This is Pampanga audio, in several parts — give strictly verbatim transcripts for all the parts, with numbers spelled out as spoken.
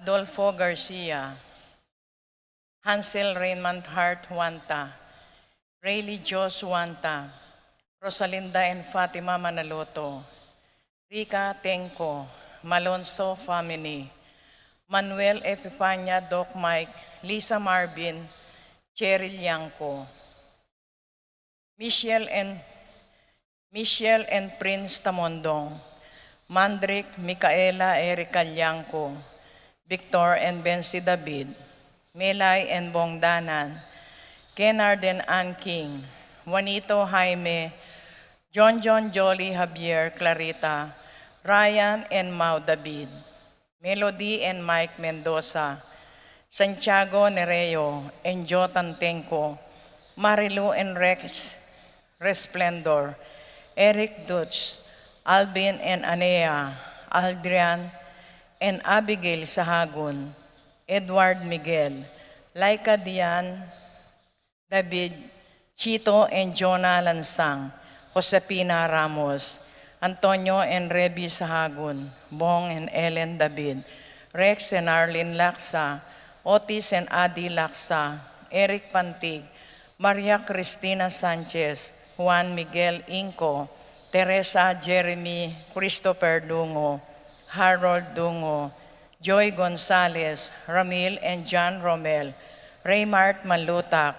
Adolfo Garcia, Hansel Raymond Hart Huanta, Rayleigh Jos Huanta, Rosalinda and Fatima Manaloto, Rica Tengco, Malonzo family, Manuel Epifania, Doc Mike, Lisa Marvin, Cheryl Yangco, Michelle and, Michelle and Prince Tamondong, Mandrick, Micaela, Erica Yangco, Victor and Bensi David, Melay and Bong Danan, Kennard and Ann King, Juanito, Jaime, John John, Jolly, Javier, Clarita, Ryan and Mau David, Melody and Mike Mendoza, Santiago Nereo and Jotan Tengco, Marilu and Rex Resplendor, Eric Dutch, Alvin and Anea, Aldrian and Abigail Sahagun, Edward Miguel, Laika Dian, David, Chito and Jonah Lansang, Josefina Ramos, Antonio and Rebi Sahagun, Bong and Ellen David, Rex and Arlene Laksa, Otis and Adi Laksa, Eric Pantig, Maria Cristina Sanchez, Juan Miguel Inco, Teresa, Jeremy, Christopher Dungo, Harold Dungo, Joy Gonzalez, Ramil and John Romel, Raymart Manlutak,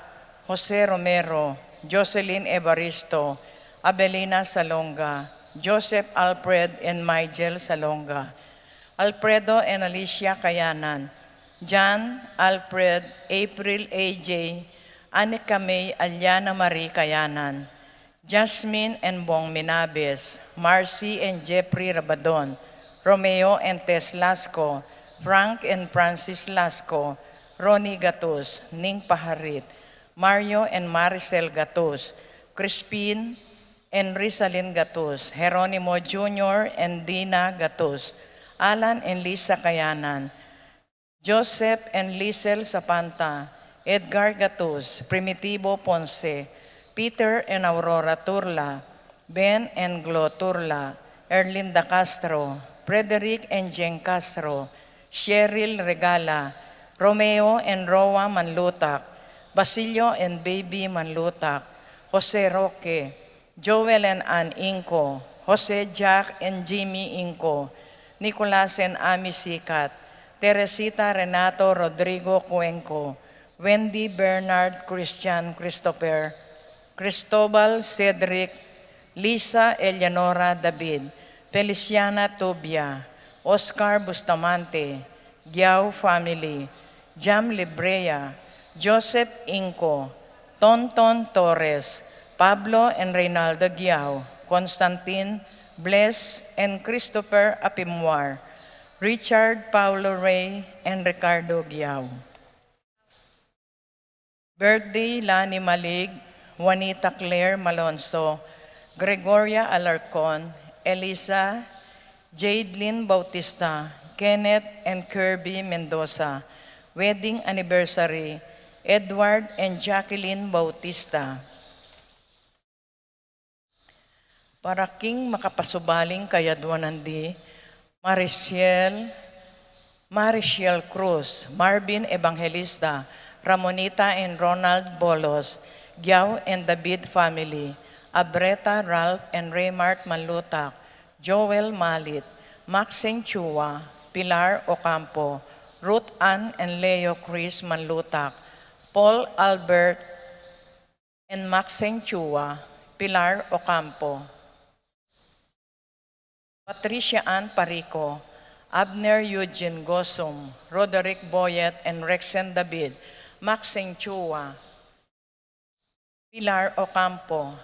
Jose Romero, Jocelyn Evaristo, Abelina Salonga, Joseph Alfred and Migel Salonga, Alfredo and Alicia Kayanan, John, Alfred, April, A J, Anika May, Aliana Marie Kayanan, Jasmine and Bong Minabes, Marcy and Jeffrey Rabadon, Romeo and Tess Lasco, Frank and Francis Lasco, Ronnie Gatus, Ning Paharit, Mario and Maricel Gatus, Crispin and Rizalin Gatus, Jeronimo Junior and Dina Gatus, Alan and Lisa Kayanan, Joseph and Lisel Sapanta, Edgar Gatus, Primitivo Ponce, Peter and Aurora Turla, Ben and Glo Turla, Erlinda Castro, Frederick and Jeng Castro, Cheryl Regala, Romeo and Roa Manlutak, Basilio and Baby Manlutak, Jose Roque, Joel and Ann Inco, Jose Jack and Jimmy Inco, Nicolas and Ami Sikat, Teresita Renato Rodrigo Cuenco, Wendy Bernard Christian Christopher, Cristobal Cedric, Lisa Eleonora David, Feliciana Tubia, Oscar Bustamante, Giao family, Jam Librea, Joseph Inco, Tonton Torres, Pablo and Reynaldo Giao, Constantine, Bless and Christopher Apimwar, Richard Paulo Rey and Ricardo Giao. Birthday, Lani Malig, Juanita Claire Malonzo, Gregoria Alarcon, Elisa, Jadelyn Bautista, Kenneth and Kirby Mendoza. Wedding anniversary, Edward and Jacqueline Bautista. Para king makapasubaling kayadwanan di, Mariciel, Mariciel Cruz, Marvin Evangelista, Ramonita and Ronald Bolos, Giao and David family, Abreta, Ralph and Raymart Manlutak, Joel Malit, Maxine Chua, Pilar Ocampo, Ruth Ann and Leo Chris Manlutak, Paul Albert, and Maxine Chua, Pilar Ocampo, Patricia Ann Parico, Abner Eugene Gosum, Roderick Boyet and Rexen David, Maxine Chua, Pilar Ocampo,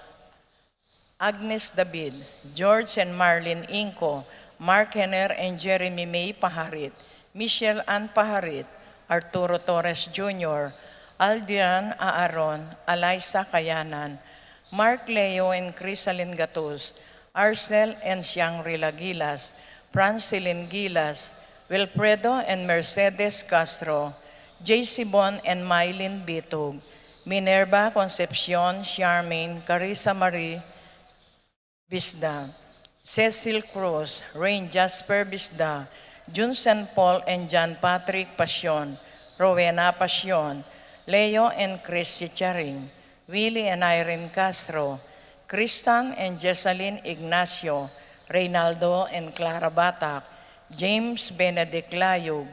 Agnes David, George and Marlene Inco, Mark Henner and Jeremy May Paharit, Michelle Ann Paharit, Arturo Torres Junior, Aldrian Aaron, Alaisa Kayanan, Mark Leo and Crisalin Gatus, Arcel and Shangri-La Gilas, Francilin Gilas, Wilfredo and Mercedes Castro, J C Bon and Mylene Bitug, Minerva Concepcion, Charmaine, Carissa Marie Bisda, Cecil Cruz, Rain Jasper Bisda, Junsen Paul and John Patrick Pasion, Rowena Pasion, Leo and Chris Chicharing, Willie and Irene Castro, Kristan and Jessalyn Ignacio, Reynaldo and Clara Batak, James Benedict Layug,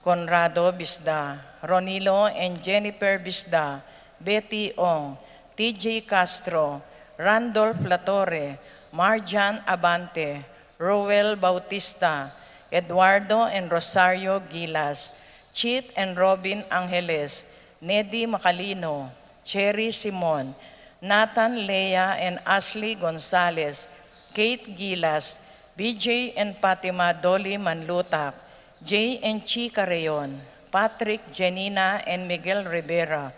Conrado Bisda, Ronilo and Jennifer Bisda, Betty Ong, T J Castro, Randolph Latorre, Marjan Abante, Roel Bautista, Eduardo and Rosario Gilas, Chit and Robin Angeles, Nedi Macalino, Cherry Simon, Nathan, Lea and Ashley Gonzalez, Kate Gilas, B J and Fatima Dolly Manlutak, Jay and Chi Carreon, Patrick, Jenina and Miguel Rivera,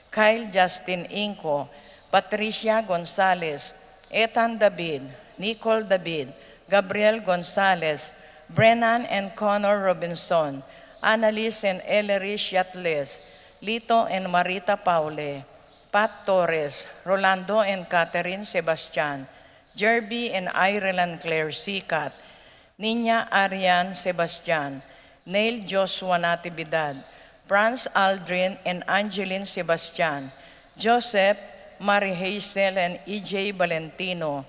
Kyle Justin Inco, Patricia Gonzalez, Ethan David, Nicole David, Gabriel Gonzalez, Brennan and Connor Robinson, Annalise and Ellery Yatles, Lito and Marita Paule, Pat Torres, Rolando and Catherine Sebastian, Jerby and Ireland Claire Sikat, Nina Arian Sebastian, Neil Joshua Natividad, Franz Aldrin and Angeline Sebastian, Joseph, Mary Hazel and E J Valentino,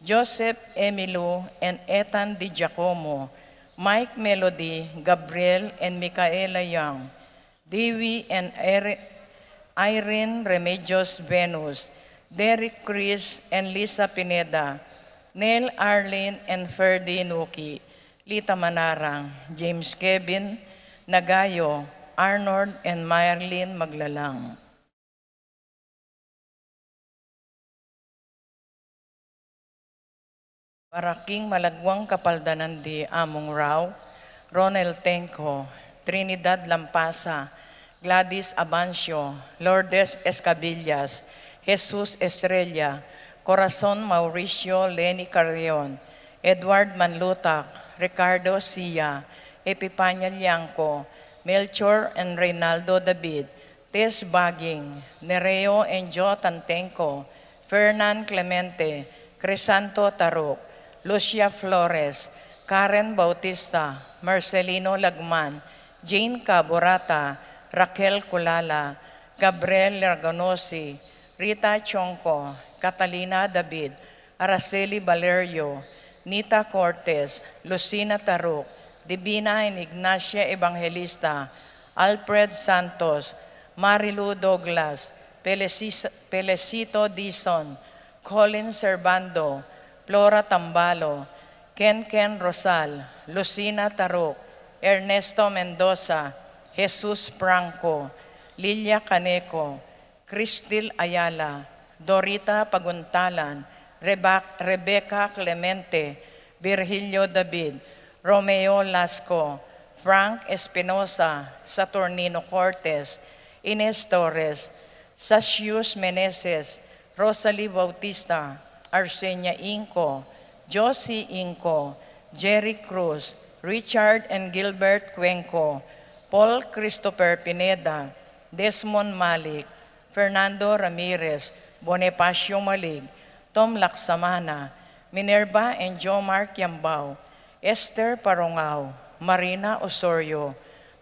Joseph Emilu and Ethan Di Giacomo, Mike Melody, Gabriel and Micaela Young, Dewey and Eri-, Irene Remedios Venus, Derek Chris and Lisa Pineda, Neil Arlene and Ferdy Nuki, Lita Manarang, James Kevin Nagayo, Arnold and Marilyn Maglalang. Para king malagwang kapaldanan di Among Rau, Ronel Tengco, Trinidad Lampasa, Gladys Abancio, Lourdes Escabillas, Jesus Estrella, Corazon Mauricio Leni Carrion, Edward Manlutak, Ricardo Sia, Epipania Liangco, Melchor and Reynaldo David, Tess Baging, Nereo and Jo Tantengco, Fernan Clemente, Crisanto Taruk, Lucia Flores, Karen Bautista, Marcelino Lagman, Jane Caburata, Raquel Culala, Gabriel Laganosi, Rita Chonco, Catalina David, Araceli Valerio, Nita Cortes, Lucina Taruk, Divina and Ignacia Evangelista, Alfred Santos, Marilu Douglas, Pelesis-, Pelecito Dizon, Colin Servando, Flora Tambalo, Ken Ken Rosal, Lucina Taruk, Ernesto Mendoza, Jesus Franco, Lilia Caneco, Cristil Ayala, Dorita Paguntalan, Reba-, Rebecca Clemente, Virgilio David, Romeo Lasco, Frank Espinosa, Saturnino Cortes, Ines Torres, Sasius Meneses, Rosalie Bautista, Arsenia Inco, Josie Inco, Jerry Cruz, Richard and Gilbert Cuenco, Paul Christopher Pineda, Desmond Malik, Fernando Ramirez, Bonifacio Malig, Tom Laksamana, Minerva and Jomar Kiambao, Esther Parongao, Marina Osorio,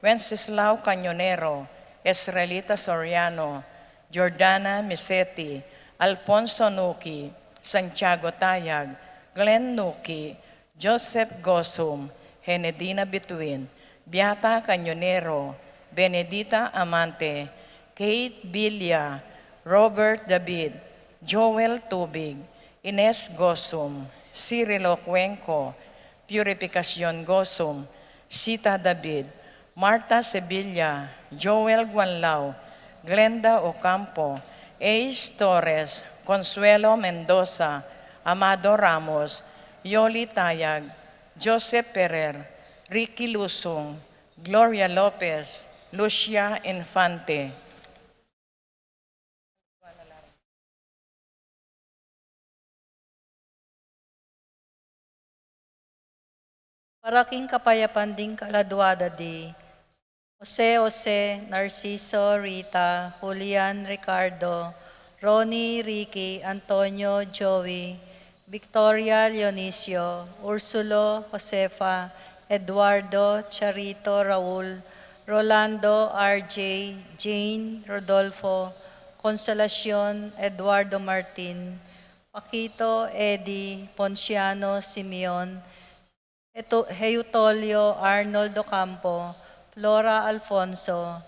Wenceslao Cañonero, Israelita Soriano, Jordana Misetti, Alfonso Nuki, Santiago Tayag, Glenn Nuki, Joseph Gosum, Henedina Bituin, Beata Cañonero, Benedita Amante, Kate Villa, Robert David, Joel Tubig, Ines Gosum, Cirilo Cuenco, Purificacion Gosum, Sita David, Martha Sevilla, Joel Guanlao, Glenda Ocampo, Ace Torres, Consuelo Mendoza, Amado Ramos, Yoli Tayag, Joseph Ferrer, Ricky Lusung, Gloria Lopez, Lucia Infante. Para king kapayapan ding kaladua da di Jose, Jose, Narciso, Rita, Julian, Ricardo, Ronnie, Ricky, Antonio, Joey, Victoria, Leonicio, Ursulo, Josefa, Eduardo, Charito, Raul, Rolando, R J, Jane, Rodolfo, Consolacion, Eduardo Martin, Paquito, Eddie, Ponciano, Simeon, Eto-, Heutolio, Arnold Ocampo, Flora Alfonso,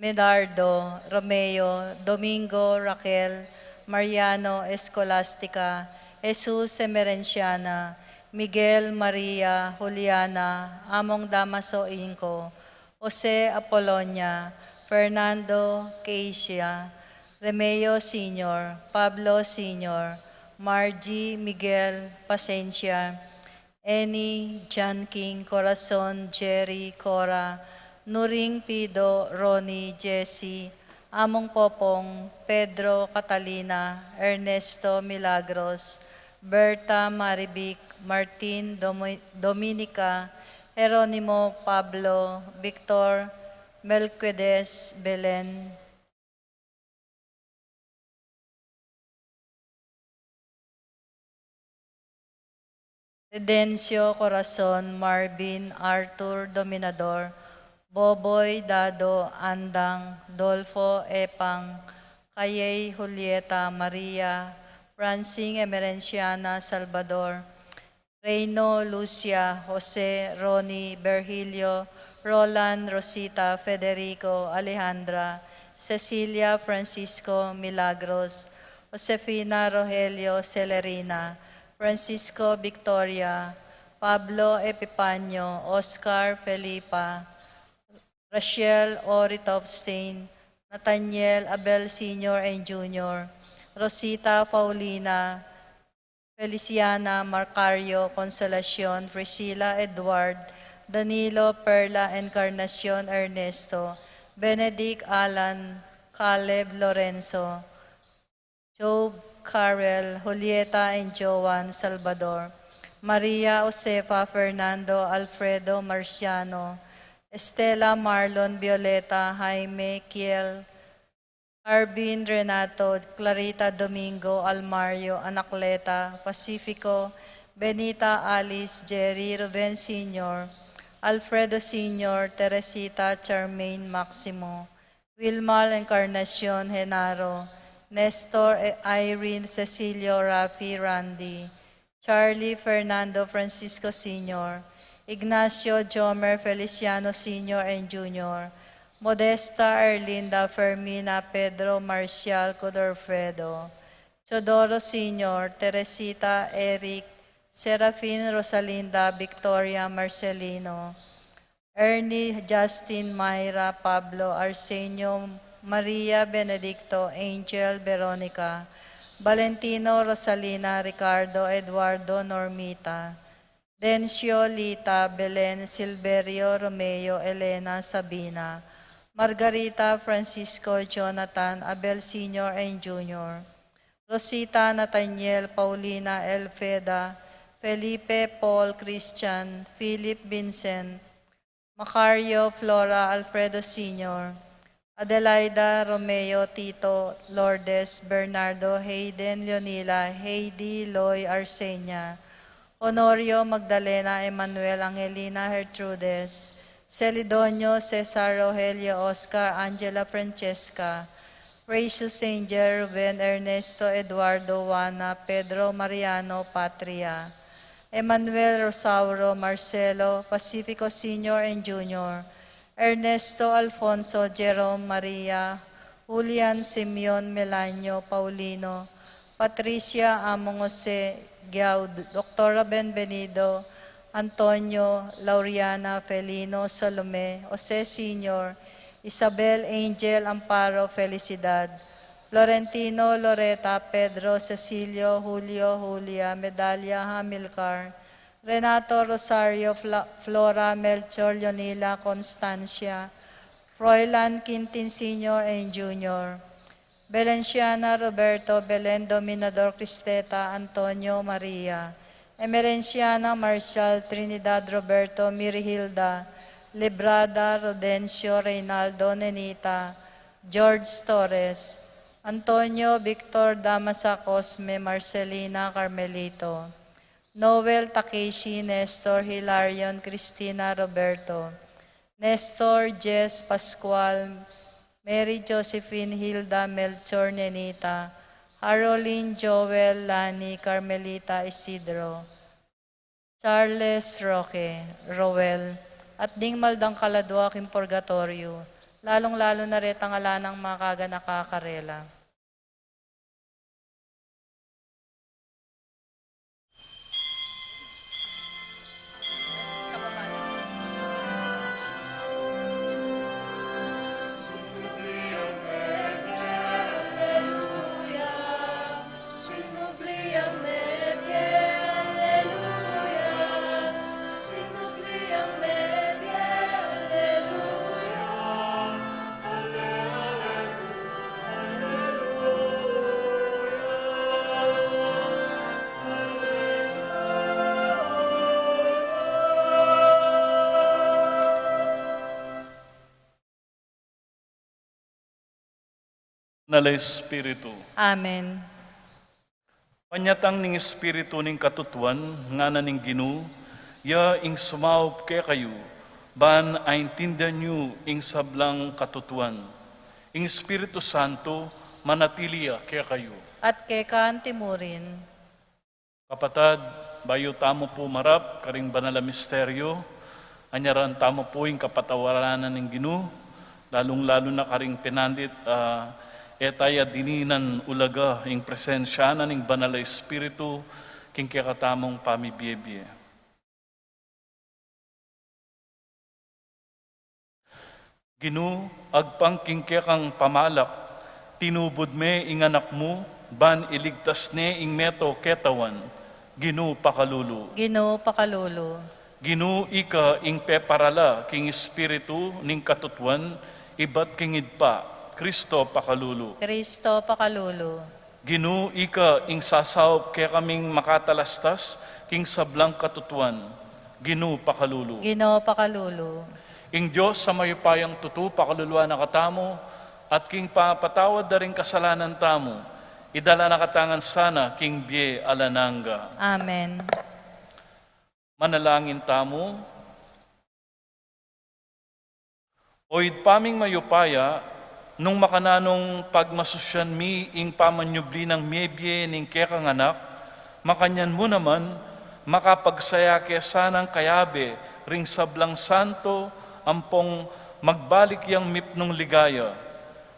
Medardo, Romeo, Domingo, Raquel, Mariano, Escolastica, Jesus, Emerenciana, Miguel, Maria, Juliana, Among Damaso Inco, Jose Apolonia, Fernando, Keisia, Remeo Senior, Pablo Senior, Margie, Miguel, Pasencia, Annie, John King, Corazon, Jerry, Cora, Nuring, Pido, Ronnie, Jesse, Among Popong, Pedro, Catalina, Ernesto, Milagros, Berta, Marivic, Martin, Domi-, Dominica, Jeronimo, Pablo, Victor, Melquiades, Belen, Redencio, Corazon, Marvin, Arthur, Dominador, Boboy, Dado, Andang, Dolfo, Epang, Kayey, Julieta, Maria, Francine, Emerenciana, Salvador, Reino, Lucia, Jose, Ronnie, Virgilio, Roland, Rosita, Federico, Alejandra, Cecilia, Francisco, Milagros, Josefina, Rogelio, Celerina, Francisco, Victoria, Pablo, Epifanio, Oscar, Felipa, Rachel, Ori Tofstein, Nathaniel, Abel Senior and Junior, Rosita, Paulina, Feliciana, Marcario, Consolacion, Priscilla, Edward, Danilo, Perla, Encarnacion, Ernesto, Benedict, Alan, Caleb, Lorenzo, Job, Carel, Julieta, and Joan, Salvador, Maria, Josefa, Fernando, Alfredo, Marciano, Estela, Marlon, Violeta, Jaime, Kiel, Arvin, Renato, Clarita, Domingo, Almario, Anacleta, Pacifico, Benita, Alice, Jerry, Ruben Senior, Alfredo Senior, Teresita, Charmaine, Maximo, Wilmar, Encarnacion, Genaro, Nestor, E-, Irene, Cecilio, Rafi, Randy, Charlie, Fernando, Francisco Senior, Ignacio, Jomer, Feliciano Senior and Junior, Modesta, Erlinda, Fermina, Pedro, Marcial, Godofredo, Teodoro Senior, Teresita, Eric, Serafin, Rosalinda, Victoria, Marcelino, Ernie, Justin, Myra, Pablo, Arsenio, Maria, Benedicto, Angel, Veronica, Valentino, Rosalina, Ricardo, Eduardo, Normita, Dencio, Lita, Belen, Silverio, Romeo, Elena, Sabina, Margarita, Francisco, Jonathan, Abel Senior and Junior, Rosita, Nathaniel, Paulina, Elfeda, Felipe, Paul, Christian, Philip, Vincent, Macario, Flora, Alfredo Senior, Adelaida, Romeo, Tito, Lourdes, Bernardo, Hayden, Leonila, Heidi, Loy, Arsenia, Honorio, Magdalena, Emmanuel, Angelina, Gertrudes, Celidonio, Cesar, Rogelio, Oscar, Angela, Francesca, Precious, Angel, Ruben, Ernesto, Eduardo, Juana, Pedro, Mariano, Patria, Emmanuel, Rosauro, Marcelo, Pacifico Senior and Junior, Ernesto, Alfonso, Jerome, Maria, Julian, Simeon, Melanio, Paulino, Patricia, Among Jose, Giaud, Doctor Benvenido, Antonio, Lauriana, Felino, Salome, Jose Senior, Isabel, Angel, Amparo, Felicidad, Florentino, Loreta, Pedro, Cecilio, Julio, Julia, Medalia, Hamilcar, Renato, Rosario, Fla-, Flora, Melchor, Leonila, Constancia, Froilan, Quintin Senior and Junior, Belenciana, Roberto, Belen, Dominador, Cristeta, Antonio, Maria, Emerenciana, Marcial, Trinidad, Roberto, Mirihilda, Librada, Rodencio, Reynaldo, Nenita, George Torres, Antonio, Victor, Damasa, Cosme, Marcelina, Carmelito, Noel Takeshi, Nestor Hilarion, Cristina Roberto, Nestor Jess Pascual, Mary Josephine, Hilda Melchor, Nenita, Harolyn, Joel, Lani, Carmelita, Isidro, Charles, Roque, Roel, at ding maldang kaladua king purgatoryo, lalung-lalu na retang ala nang makaganaka karela. Banal a Espiritu. Amen. Panyatang ning Espiritu ning katutuan, ngana ning Ginu, ya ing sumaup kekayu, ban aintindian yu ing sablang katutuan. Ing Espiritu Santo, manatili ya kekayu. At keka antimurin. Kapatad, bayu tamu pu marap karing banal a misteryo, anyaran tamu pu ing kapatawaran na ning Ginu, lalung-lalu na karing penandit, ah, e taya dininan ulaga ing presensya na ning Banal a Espiritu king kekatamung pamibie-bie. Ginu, agpang king kekang pamalak, tinubud me ing Anak mu, ban iligtas ne ing meto ketawan. Ginu, pakalulu. Ginu, pakalulu. Ginu, ika ing peparala king Espiritu ning katutuan, ibat king Ibpa. Kristo, pakalulu. Kristo, pakalulu. Ginu, ika ing sasaup kekaming makatalastas king sablang katutuan. Ginu, pakalulu. Ginu, pakalulu. Ing Dios a mayupayang tutu pakaluluan na katamu, at king pamapatawad da ring kasalanan tamu, idala na katamu ngan sana king bie alang angga. Amen. Manalangin tamu. O Ibpa ming mayupaya, nung makananung pagmasusyan mi ing pamanyubli nang mie-bie ning kekang Anak, makanyan mu naman, makapagsaya ke sanang kayabe ring sablang santo ampong magbalik yang mipnung ligaya.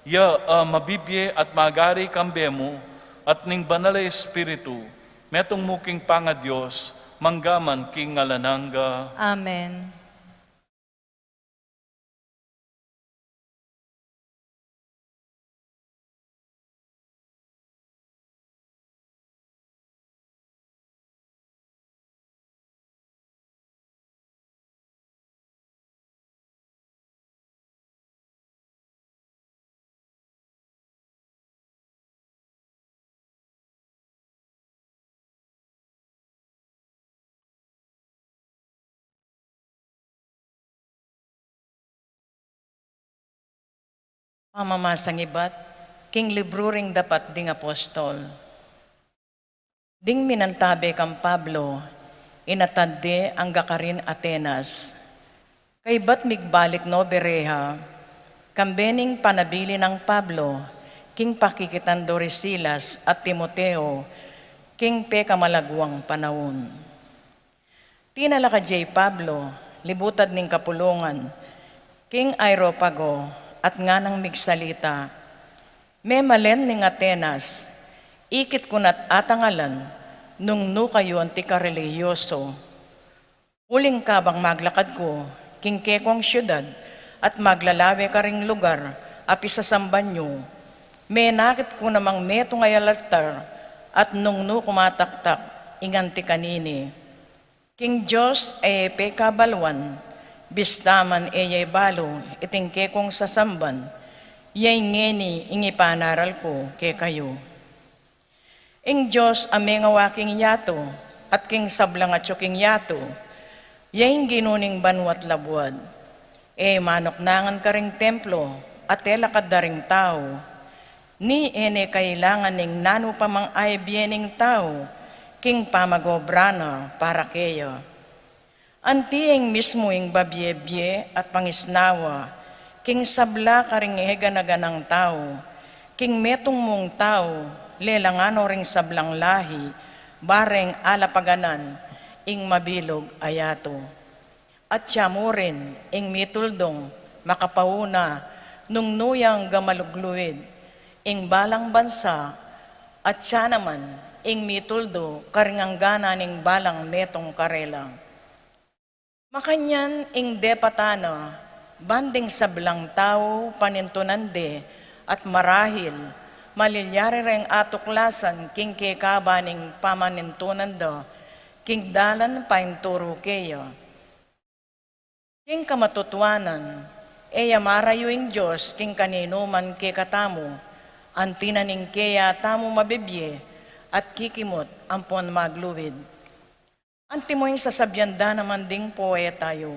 Ya a mabibie at magari kambe mu at ning Banal a Espiritu, metung mu king pangaDios, mangga man king alang angga. Amen. Pamamasang ibat king libru ring Dapat ding Apostol. Ding minantabe kang Pablo, inatad de angga karin Atenas. Kaybat migbalik no Berea, kambe ning panabilin nang Pablo, king pakikitan do ri Silas at Timoteo, king pekamalaguang panaun. Tinalakad ya i Pablo, libutad ning kapulungan, king Areopago, at nganang migsalita, Memalen ning Atenas, ikit ku na't atangalan nung nu kayu anti karelihiyoso. Uling kabang maglakad ku king kekong siudad at maglalawe karing lugar a pisasamban yu, menakit ku namang metung a altar at nung nu ku mataktak ing anti kanini. King Dios a e pekabaluan, bista man e ya ibalu iting kekong sasamban, ya ngeni ing ipanaral ku kekayu. Ing Dios a mengawa king yatu at king sablang atyu king yatu, ya ing Ginu ning banua't labuad. E manuknangan karing templo at e lakad da ring tau. Ni e ne kailangan ning nanu pa mang aibie ning tau, king pamag-obra na para keya. Anti ing mismu ing babie-bie at pangisnawa king sabla karing e gana-ganang tau, king metung mung tau, lelangan no ring sablang lahi, bareng alapaganan ing mabilug a yatu. At siya mu rin ing mituldung makapauna nung nu yang gamalugluid ing balang bansa, at siya naman ing mituldu karing anggana ning balang metung karela. Makanyan ing depatan na, ban ding sablang tau panintunan de, at marahil malilyari reng atuklasan king kekaba ning pamanintunan da, king dalan painturu keya. King kamatutuanan, e ya marayu ing Dios king kaninuman kekatamu, anti na ning keya tamu mabibie at kikimut ampon magluid. Antimo ing sasabian da naman ding poeta yu,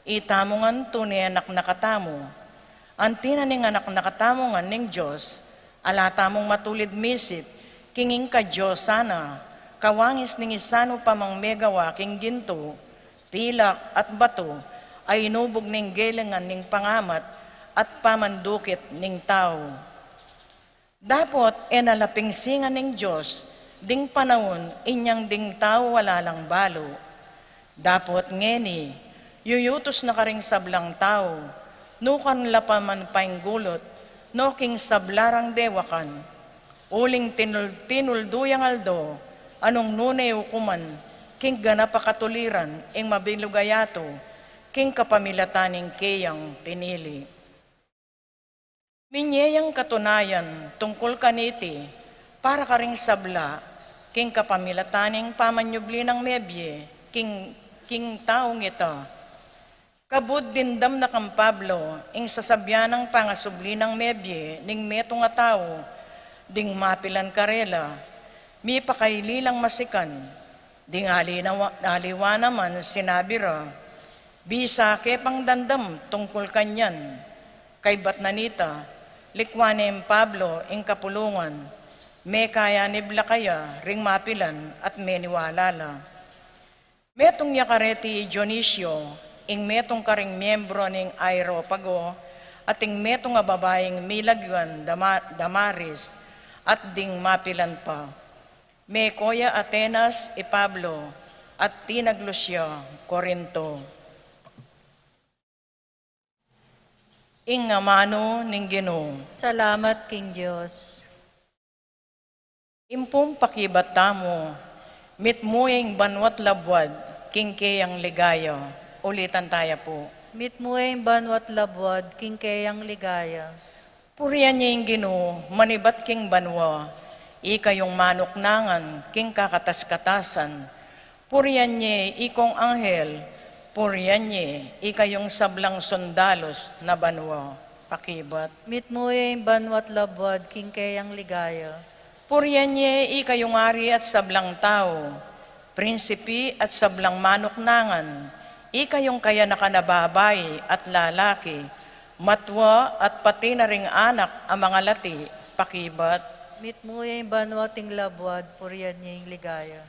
itamu ngan tune anak na katamu. Anti na ning anak na katamu ngan ning Dios, ala tamung matulid misip king ing kadiosan na, kawangis ning isanu pa mang megawa king gintu, pilak at batu a inubug ning gelengan ning pangamat at pamandukit ning tau. Dapot e na la pingsingan ning Dios ding panaun inyang ding tau ala lang balu. Dapot ngeni, yuyutus na karing sablang tau, nukan la pa man painggulut, no king sabla rang dewakan. Uling tinul-, tinuldu yang aldo, anung nune ukuman, king ganap a katuliran, ing mabilug a yatu, king kapamilatan ning keyang pinili. Minye yang katunayan tungkul kaniti para karing sabla, king kapamilatan ning pamanyubli nang mebie king, king taung ita. Kabud dimdam na kang Pablo ing sasabian nang pangasubli nang mebie ning metung a tau, ding mapilan karela, mipakaili lang masikan. Ding aliwa-, aliwa naman sinabi ra, bisa ke pang dandam tungkul kanyan. Kaybat na nita, likwan ne ing Pablo ing kapulungan, mekaya nibla kaya ring mapilan at meniwala la. Metung ya kareti i Dionisio, ing metung karing miembro ning Areopago, at ing metung a babaing milagyuan Dama-, Damaris, at ding mapilan pa. Meko ya Atenas i Pablo, at tinaglus ya Corinto. Ing amanu ning Ginu. Salamat king Dios. Impung pakibat tamu, mitmu ing banua't labuad king keyang ligaya. Ulitan taya pu. Mitmu ing banua't labuad king keyang ligaya. Purian ye ing Ginu, manibat king banua, ikayung manuknangan king kakatas-katasan. Purian ye ikong anghel, purian ye ikayung sablang sundalus na banua. Pakibat. Mitmu ye ing banua't labuad king keyang ligaya. Purian ye ikayung ari at sablang tau, prinsipi at sablang manuknangan, ikayung kayanakan a babai at lalaki, matua at pati na ring anak a mangalati. Pakibat. Mitmu ye ing banua't ing labuad, purian ye ing ligaya.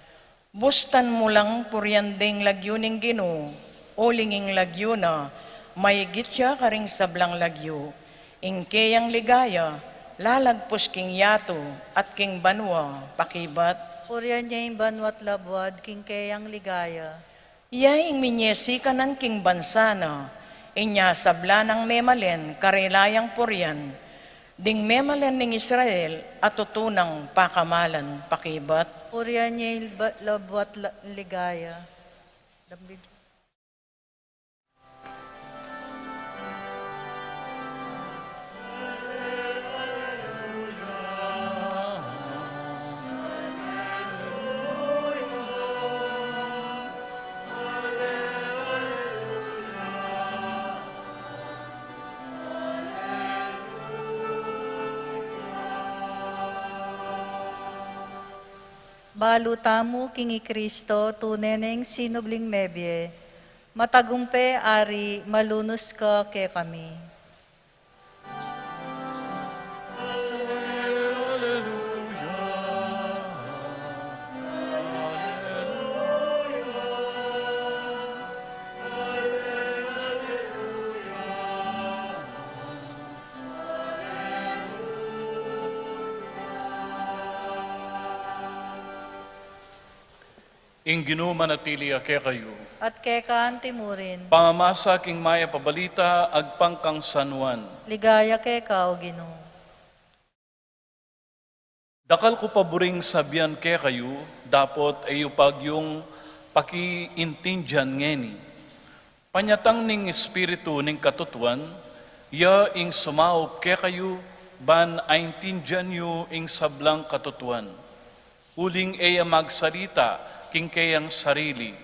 Bustan mu lang purian ding lagyu ning Ginu, uling ing lagyu na, maigit ya karing sablang lagyu. Ing keyang ligaya, lalagpus king yatu at king banua. Pakibat. Purian ye ing banua't labuad king keyang ligaya. Ya ing minyesikanan king bansa na, inya sabla nang memalen karela yang purian, ding memalen ning Israel a tutu nang pakamalan. Pakibat. Purian ye ing ba-, labua't la-, ligaya. Balu tamu king i Kristo, tune neng sinubling mebie. Matagumpe Ari, malunus ka kekami. Ing Ginu manatili ya kekayu. At keka antimurin. Pamamasa king Mayap a Balita agpang kang San Juan. Ligaya keka, O Ginu. Dakal ku pa buring sabian kekayu, dapot e yu pa agyung pakiintindian ngeni. Panyatang ning Espiritu ning katutuan, ya ing sumaup kekayu, ban aintindian yu ing sablang katutuan. Uling e ya magsalita king keyang sarili,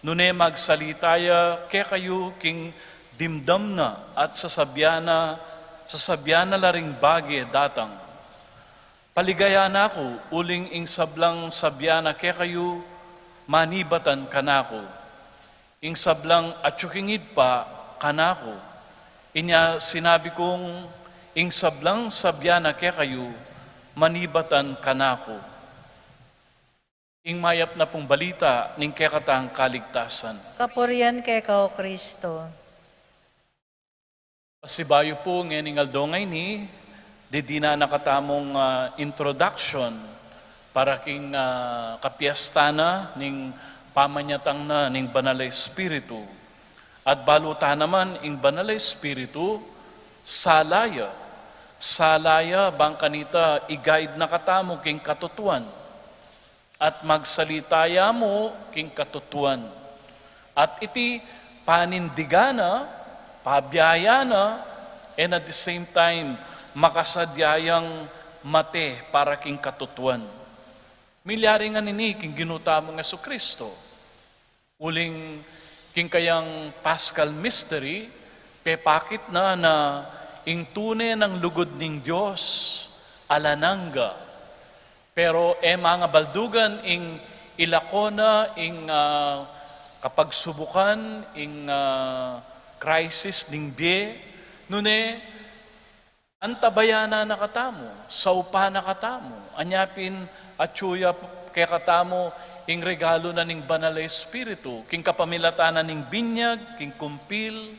nune magsalita ya kekayu king dimdam na at sasabian na, sasabian na la ring bage datang. Paligayan na ku, uling ing sablang sabian na kekayu, manibatan kanaku. Ing sablang atyu king Ibpa kanaku. Inya sinabi kung ing sablang sabian na kekayu, manibatan kanaku. Ing mayap na pung balita ning kekatang kaligtasan. Kapurian keka, O Kristo. Pasibayu pu ngening aldo ngeni, didinan na katamung, ah, introduction para king, ah, kapiestan na ning pamanyatang na ning Banal a Espiritu. At balu ta naman ing Banal a Espiritu, sala ya. Sala ya bang kanita i-guide na katamu king katutuan. At magsalita ya mu king katutuan. At iti panindigan na, pabiayan na, and at the same time, makasadya yang mate para king katutuan. Milyari ngan ini king Ginu tamung Jesucristo. Uling king kayang Paschal Mystery, pepakit na na ing tune nang lugud ning Dios alang angga. Pero e mangabaldugan ing ilako na ing, ah, kapagsubukan, ing, ah, crisis ning bie, nune antabayanan na katamu, saupan na katamu, anya pin atyu ya kekatamu ing regalu na ning Banal a Espiritu, king kapamilatan na ning binyag, king kumpil,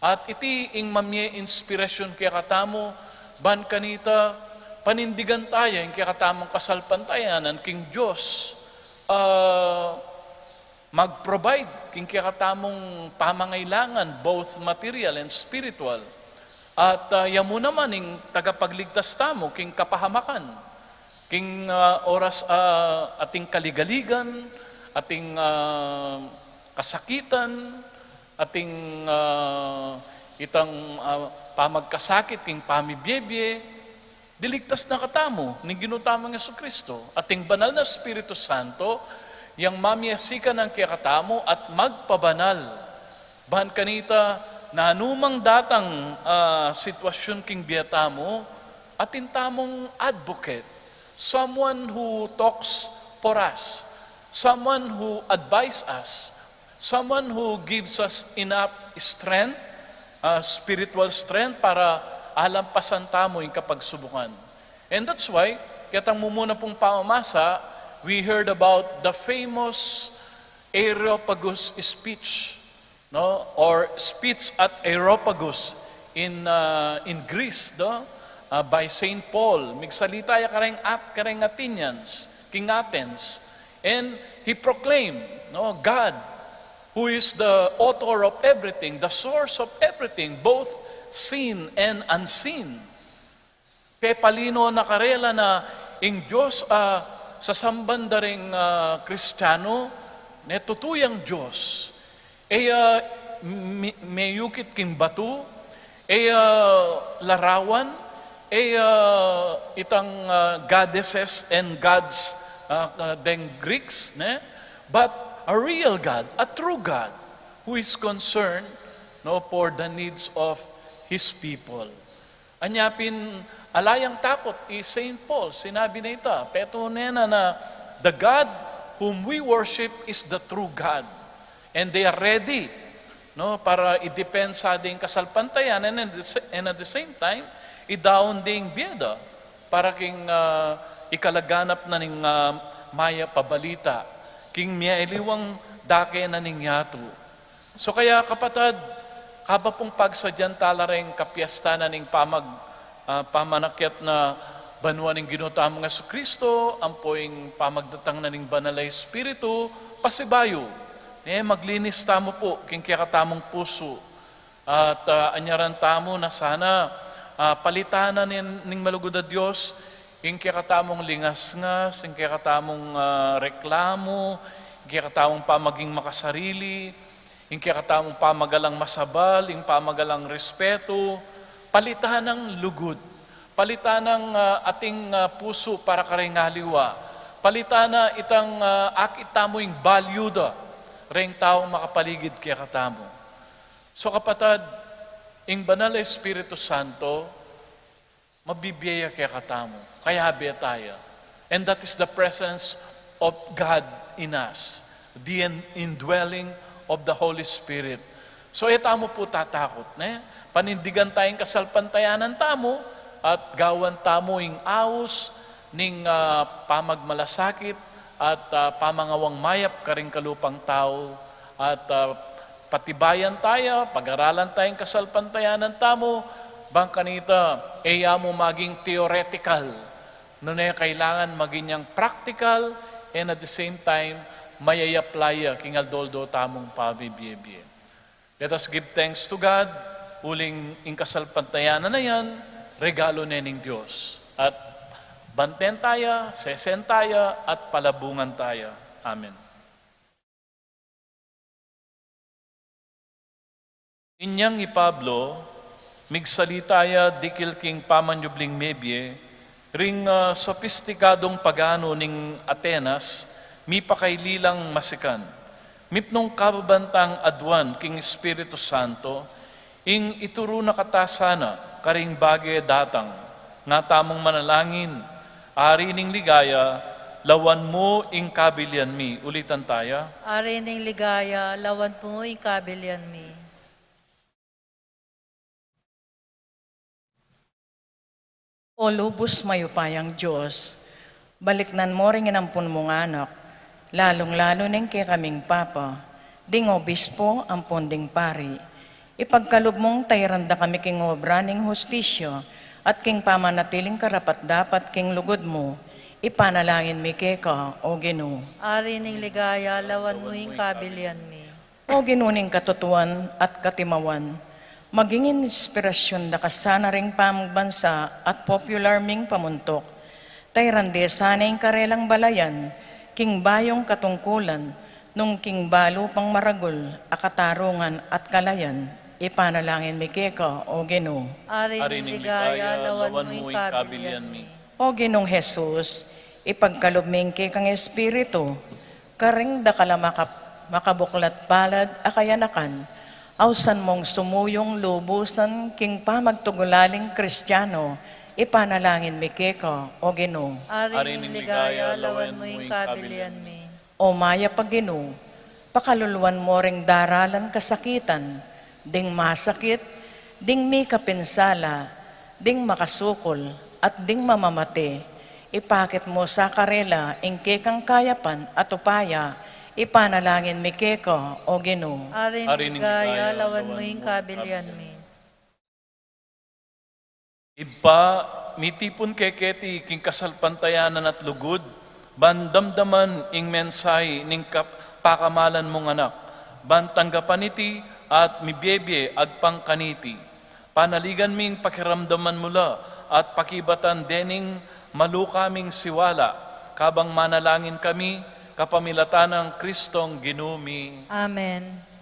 at iti ing mamie inspirasyon kekatamu, ban kanita panindigan taya ing kekatamung kasalpantayanan king Dios, ah, mag-provide king kekatamung pamangailangan, both material and spiritual. At, ah, ya mu naman ing tagapagligtas tamu king kapahamakan, king, ah, oras, ah, ating kaligaligan, ating, ah, kasakitan, ating, ah, itang, ah, pamagkasakit king pamibiebie, diligtas na katamu ning Ginu tamung Jesucristo, at ing Banal na Espiritu Santo, yang mamiasikan kekatamu at magpabanal. Ban kanita, nanumang datang, ah, sitwasyon king bie tamu, atin tamung advocate, someone who talks for us, someone who advise us, someone who gives us enough strength, ah, spiritual strength para alampasan tamu ing kapagsubukan. And that's why, ketang mumuna pung pamamasa, we heard about the famous Areopagus speech, no? Or speech at Areopagus in, ah, in Greece, no? Ah, by Saint Paul. Migsalita ya kareng At-, kareng Athenians, king Athens. And he proclaimed, no, God, who is the author of everything, the source of everything, both seen and unseen. Pepalino na karela na ing Dios a sasamban da ring, ah, Kristiano, ne tutu yang Dios. E ya mi-, meyukit king batu, e ya larawan, e ya itang, ah, goddesses and gods, ah, ah, deng Greeks, ne? But a real God, a true God, who is concerned, no, for the needs of His people. Anya pin ala yang takut i Saint Paul, sinabi na ita, petu nena na, "The God whom we worship is the true God." And they are ready, no, para i-defense da ing kasalpantayanan, and at the sa-, and at the same time, idaun da ing bie da para king, ah, ikalaganap na ning, ah, mayap a balita king miyaliwang dake na ning yatu. So kaya, kapatad, kaba pung pagsadyan tala reng kapiestan na ning pamag-, ah, pamanakyat na banua ning Ginu tamung Jesucristo, ampo ing pamagdatang na ning Banal a Espiritu, Pasibayu, e, maglinis tamu pu king kekatamung pusu, at, ah, anyaran tamu na sana, ah, palitan na ning, ning malugud a Dios ing kekatamung lingasngas, ing kekatamung, ah, reklamu, ing kekatamung pamaging makasarili, ing kekatamung pamagalang masabal, ing pamagalang respetu. Palitan nang lugud, palitan nang, ah, ating, ah, pusu para kareng aliwa, palitan na itang, ah, akit tamu ing balyuda reng taung makapaligid kekatamu. So, kapatad, ing Banal a Espiritu Santo, mabibie ya kekatamu, kayabe taya. And that is the presence of God in us, the in-, indwelling of the Holy Spirit. So, e tamu pu tatakut, ne? Panindigan taya ing kasalpantayanan tamu, at gawan tamu ing aus ning, ah, pamagmalasakit at, ah, pamangawang mayap karing kalupang tau, at, ah, patibayan taya, pag-aralan taya ing kasalpantayanan tamu, bang kanita, e ya mu maging theoretical, nune kailangan maging yang practical, and at the same time, mayayap la ya king aldo-aldo tamung pamibie-bie. Let us give thanks to God, uling ing kasalpantayanan a yan, regalo ne ning Dios. At banten taya, sesen taya, at palabungan taya. Amen. Inyang i Pablo, migsalita ya dikil king pamanyubling mebie, ring, ah, sopistikadung pagano ning Atenas, mipakailang masikan. Mipnung kababantang aduan king Espiritu Santo, ing ituru na kata sana karing bage datang, nga tamung manalangin, Ari ning ligaya, lawan mu ing kabilian mi. Ulitan taya. Ari ning ligaya, lawan mu ing kabilian mi. O lubus mayupayang Dios, baliknan mu ring inampun mung anak, lalung-lalu ning kekaming Papa, ding Obispo ampon ding pari. Ipagkalub mung tairan da kami king obra ning hustisya at king pamanatiling karapat-dapat king lugud mu, ipanalangin mi keka, O Ginu. Ari ning ligaya, lawan mu ing kabilian mi. O Ginu ning katutuan at katimawan, maging inspirasyon da ka sana ring pamagbansa at popular ming pamuntuk. Tairan de sana ing karelang balayan king bayung katungkulan, nung king balu pang maragul a katarungan at kalayan. Ipanalangin mi keka, O Ginu. Ari ning ligaya, lawan mu ing kabilian mi. O Ginung Jesus, ipagkalub mi ing kekang Espiritu karing dakal a makap-, makabuklat palad a kayanakan, ausan mung sumuyung lubusan king pamagtugulaling Kristiano, ipanalangin mi keka, O Ginu. Ari ning ligaya, lawan mu ing kabilian mi. O mayap a Ginu, pakaluluan mu ring daralan kasakitan, ding masakit, ding mikapinsala, ding makasukul, at ding mamamate. Ipakit mu sa karela ing kekang kayapan at upaya, ipanalangin mi keka, O Ginu. Ari ning ligaya, lawan mu ing kabilian mi. Ibpa, mitipun keketi king kasalpantayanan at lugud, ban damdaman ing mensahe ning kap-, pakamalan mung Anak, ban tanggapan iti at mibiebie agpang kaniti. Panaligan ming pakiramdaman mu la at pakibatan dening maluka ming siwala, kabang manalangin kami kapamilatan nang Kristong Ginu mi. Amen.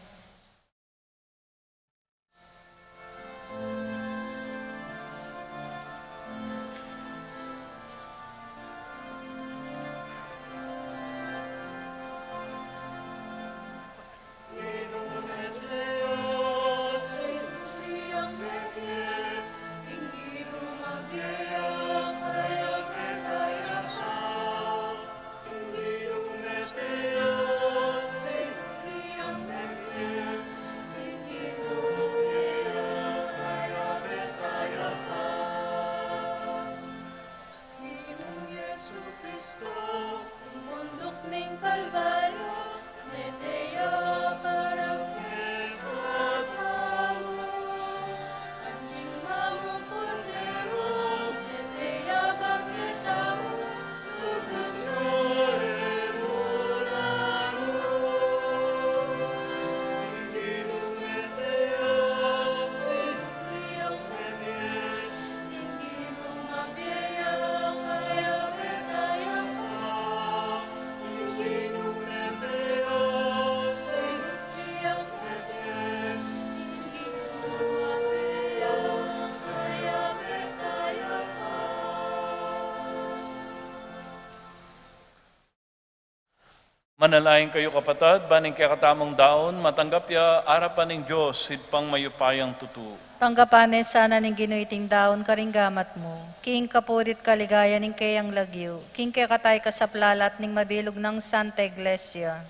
Manalangin kayu, kapatad, ban ing kekatamung daun matanggap ya arapan ning Dios, Ibpang mayupayang tutu. Tanggapan ne sana ning Ginu iting daun karing gamat mu, king kapurian at kaligayan ning keyang lagyu, king kekatang kasaplalan at ning mabilug nang Santa Iglesia.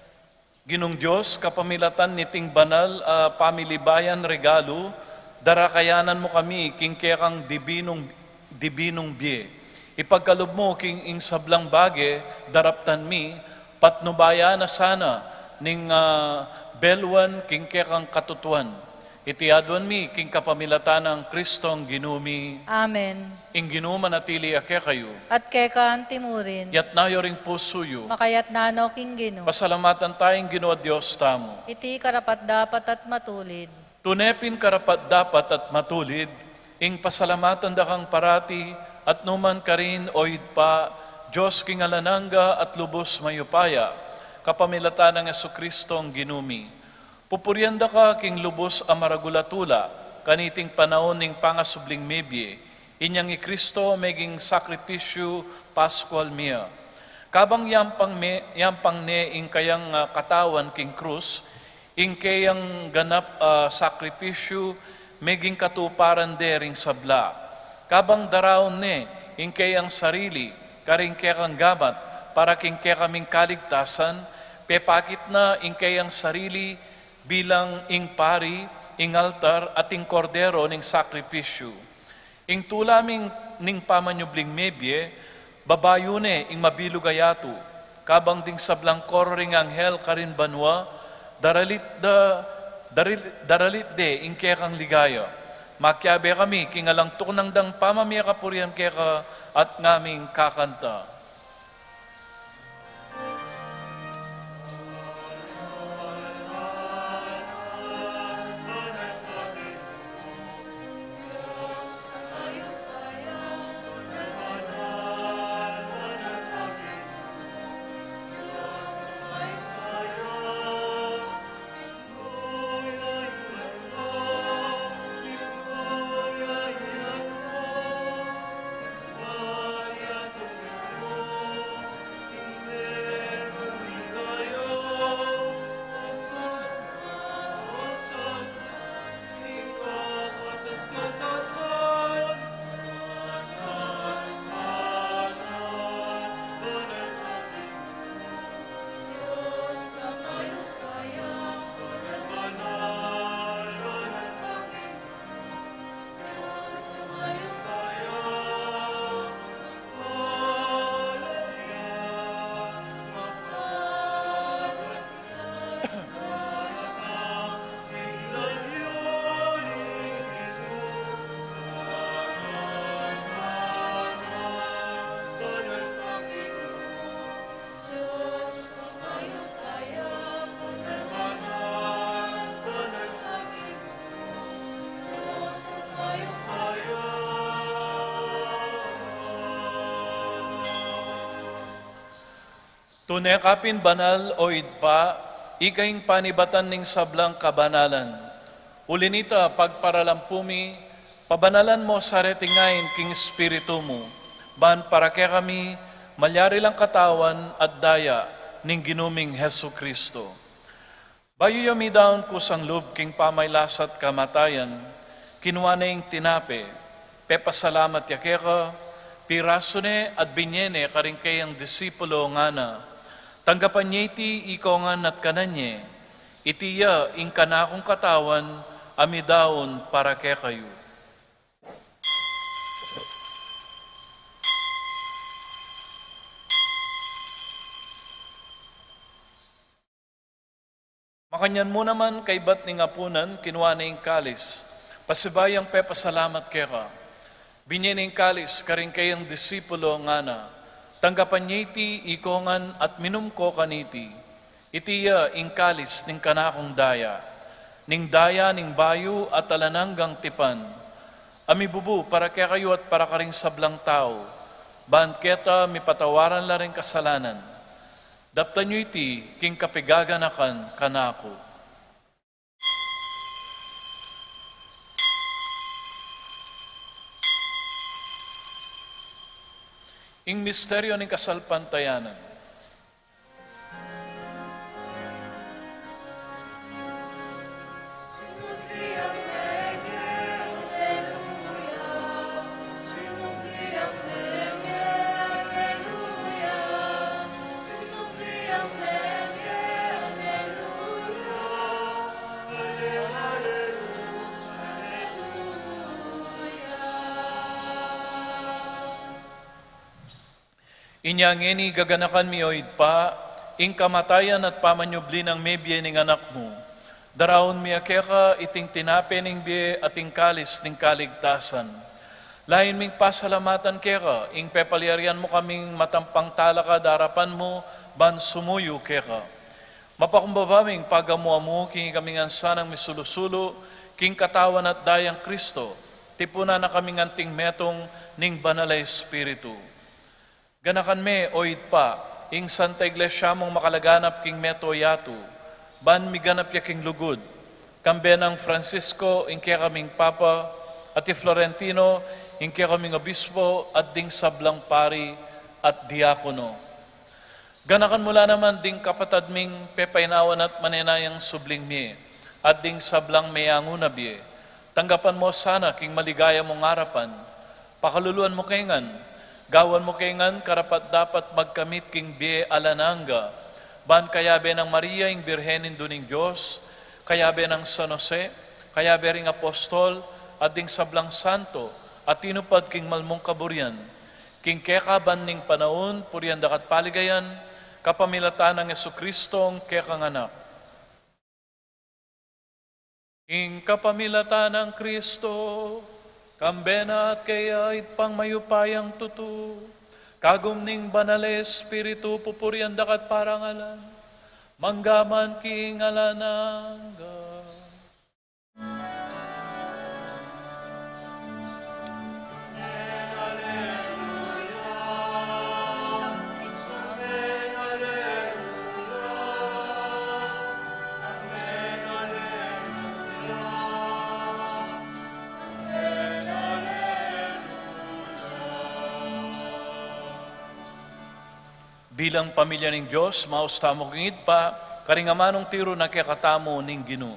Ginung Dios, kapamilatan niting banal a pamilibayan regalu, darakayanan mu kami king kekang dibinung, dibinung bie. Ipagkalub mu king ing sablang bage daraptan mi, patnubayan na sana ning, ah, beluan king kekang katutuan. Iti aduan mi king kapamilatan nang Kristong Ginu mi. Amen. Ing Ginu manatili ya kekayu. At keka antimurin. Yatna yu ring pusu yu. Makayatna no king Ginu. Pasalamatan taya ing Ginu a Dios tamu. Iti karapat-dapat at matulid. Tune pin karapat-dapat at matulid ing pasalamatan da kang parati at nukarin man, O Ibpa, Dios king alang angga at lubus mayupaya, kapamilatan nang Jesukristong Ginu mi. Pupurian da ka king lubus a maragul a tula, kaniting panaun ning pangasubling mebie, inyang i Kristo meging sakripisyu Paskual mi. Kabang yampang me-, yampang ne ing kayang, ah, katawan king krus, ing keyang ganap a sakripisyu meging katuparan de ring sabla. Kabang daraun ne ing keyang sarili karing kekang gamat para king kekaming kaligtasan, pepakit na ing keyang sarili bilang ing pari, ing altar, at ing kordero ning sakripisyu. Ing tula mi ning pamanyubling mebie, babayu ne ing mabilug a yatu, kabang ding sablang koro ring anghel karin banua, daralit da, daril-, daralit de ing kekang ligaya. Makiabe kami king alang tuknang dang pamamie kapurian keka at ngaming kakanta. Tune ka pin banal, O Ibpa, ika ing panibatan ning sablang kabanalan. Uli nita, pagparalampu mi, pabanalan mo sa reting ain king Espiritu mu, ban para kekami malyari lang katawan at daya ning Ginu ming Jesucristo. Bayu ya midaun kusang lub king pamagkasakit at kamatayan, kinua ne ing tinape, pepasalamat ya keka, pirasu ne at binye ne karing kayang disipulo, ngana: Tanggapan ye iti ikongan at kanan ye, iti ya ing kanakung katawan a midaun para kekayu. Makanyan mu naman kaybat ning apunan, kinua ne ing kalis, pasibayu yang pepasalamat keka, binye ne ing kalis karing kayang disipulo, ngana: Tanggapan ye iti ikongan at minum ko kaniti, iti ya ing kalis ning kanakung daya, ning daya ning bayu at alang anggang tipan, a mibubu para kekayu at para karing sablang tau, ban keta mipatawaran la ring kasalanan. Daptan yu iti king kapaganakan kanaku. Ing misteryu ning kasalpantayanan. Inya ngeni gaganakan mi, o Ibpa, ing kamatayan at pamanyubli nang mebie ning Anak mu. Daraun mi keka iting tinape ning bie at ing kalis ning kaligtasan. Lain ming pasalamatan keka ing pepalyarian mu kaming matampang talakad king arapan mu ban sumuyu keka. Mapakumbaba ming pagamu-amu king ikaming ansanang misulu-sulu king katawan at dayang Kristo, tipunan na kaming anting metung ning Banal a Espiritu. Ganakan me, o Ibpa, ing Santa Iglesia mung makalaganap king mabilug a yatu, ban miganap ya king lugud, kambe nang Francisco, ing kekaming Papa, at i Florentino, ing kekaming Obispo, at ding sablang pari at diakono. Ganakan mu la naman ding kapatad ming pepainawan at manenayang subling mie, at ding sablang menganguna bie. Tanggapan mu sana king maligaya mung arapan. Pakaluluan mu kami ngan, gawan mu kami ngan karapat-dapat magkamit king bie alang angga, ban kayabe nang Maria, ing Birhen Indu ning Dios, kayabe nang San Jose, kayabe ring apostol, at ding sablang santo a tinupad king malmung kaburian, king kekaban ning panaun, purian da ka at paligayan, kapamilatan nang Jesucristo, ing kekang Anak. Ing kapamilatan nang Kristo, kambe na at keya, Ibpang mayupayang tutu, kagum ning Banal a Espiritu, pupurian da ka at parangalan, mangga man king alang angga. Bilang pamilya ning Dios, maus tamu king Ibpa, karing amanung tiru na kekatamu ning Ginu.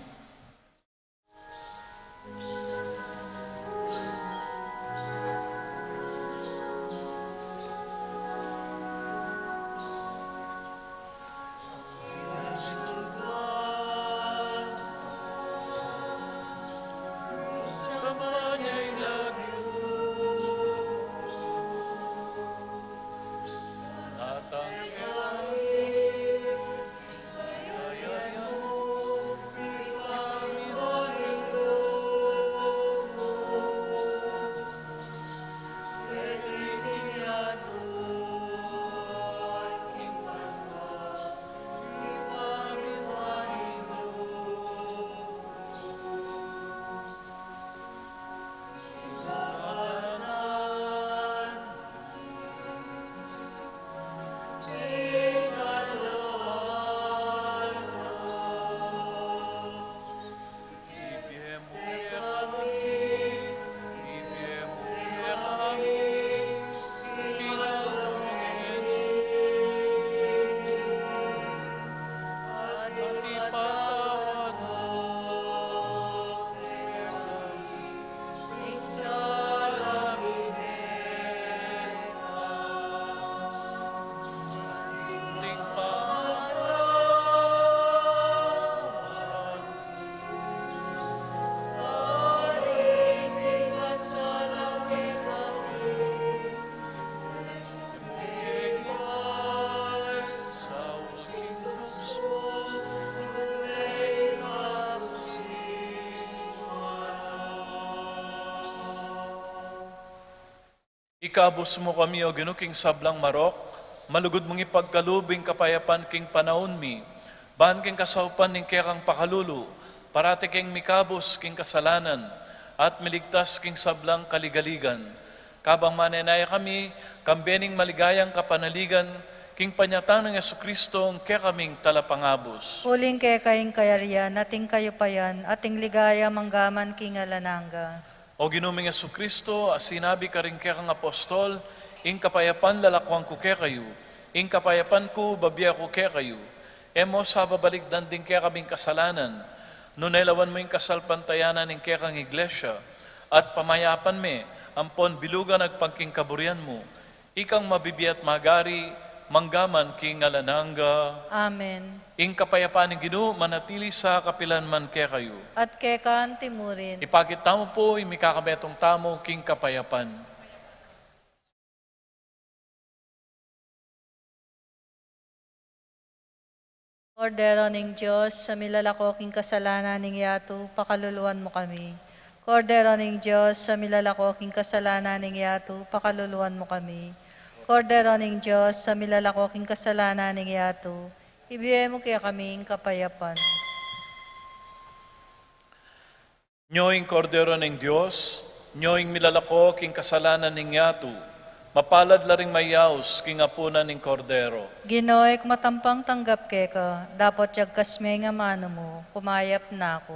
Ikabus mu kami, O Ginu, king sablang marok, malugud mung ipagkalub ing kapayapan king panaun mi, ban king kasaupan ning kekang pakalulu, parati kaming mikabus king kasalanan, at miligtas king sablang kaligaligan. Kabang manenaya kami, kambe ning maligayang kapanaligan, king panyatang nang Jesucristo, ing kekaming talapangabus. Uling keka ing kayarian, at ing kayupayan, at ing ligaya manggaman king alang angga. O Ginu ming Jesucristo, a sinabi karing kekang apostol, ing kapayapan lalakuan ku kekayu, ing kapayapan ku bibie ku kekayu. E mu sa babalikdan ding kekaming kasalanan, nune lawan mu ing kasalpantayanan ning kekang Iglesia, at pamayapan me, ampon bilugan agpang king kaburian mu. Ikang mabibie at magari, manggaman king alang angga. Amen. Ing kapayapan ning Ginu manatili sa kapilan man kekayu. At keka anti murin. Ipakit tamu pu ing mikakametung tamu king kapayapan. Kordero ning Dios, a milalako king kasalanan ning yatu, pakaluluan mu kami. Kordero ning Dios, a milalako king kasalanan ning yatu, pakaluluan mu kami. Kordero ning Dios, a milalako king kasalanan ning yatu, ibie mu kekami ing kapayapan. Nyo ing Kordero ning Dios, nyo ing milalako king kasalanan ning yatu, mapalad la ring mayaus king apunan ning Kordero. Ginu, e ku matampang tanggap keka, dapot yagkas me ing amanu mu, kumayap na ku.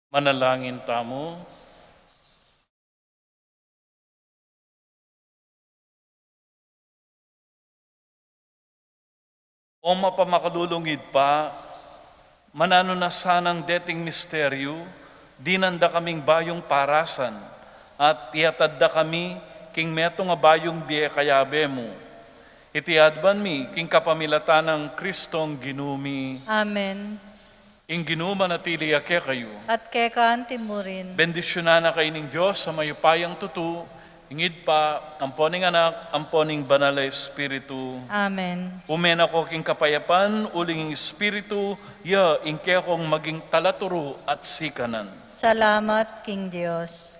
Manalangin tamu. O mapamakalulung Ibpa, mananu na sanang deting misteryu, dinan da kaming bayung parasan, at iyatad da kami king metung a bayung bie kayabe mu. Iti adwan mi king kapamilatan nang Kristong Ginu mi. Amen. Ing Ginu manatili ya kekayu. At keka anti mu rin. Bendisyunan na kayu ning Dios a mayupayang tutu, ing Ibpa, ampo ning Anak, ampo ning Banal a Espiritu. Amen. Ume na ko king kapayapan, uling ing Espiritu ya ing kekong maging talaturu at sikanan. Salamat king Dios.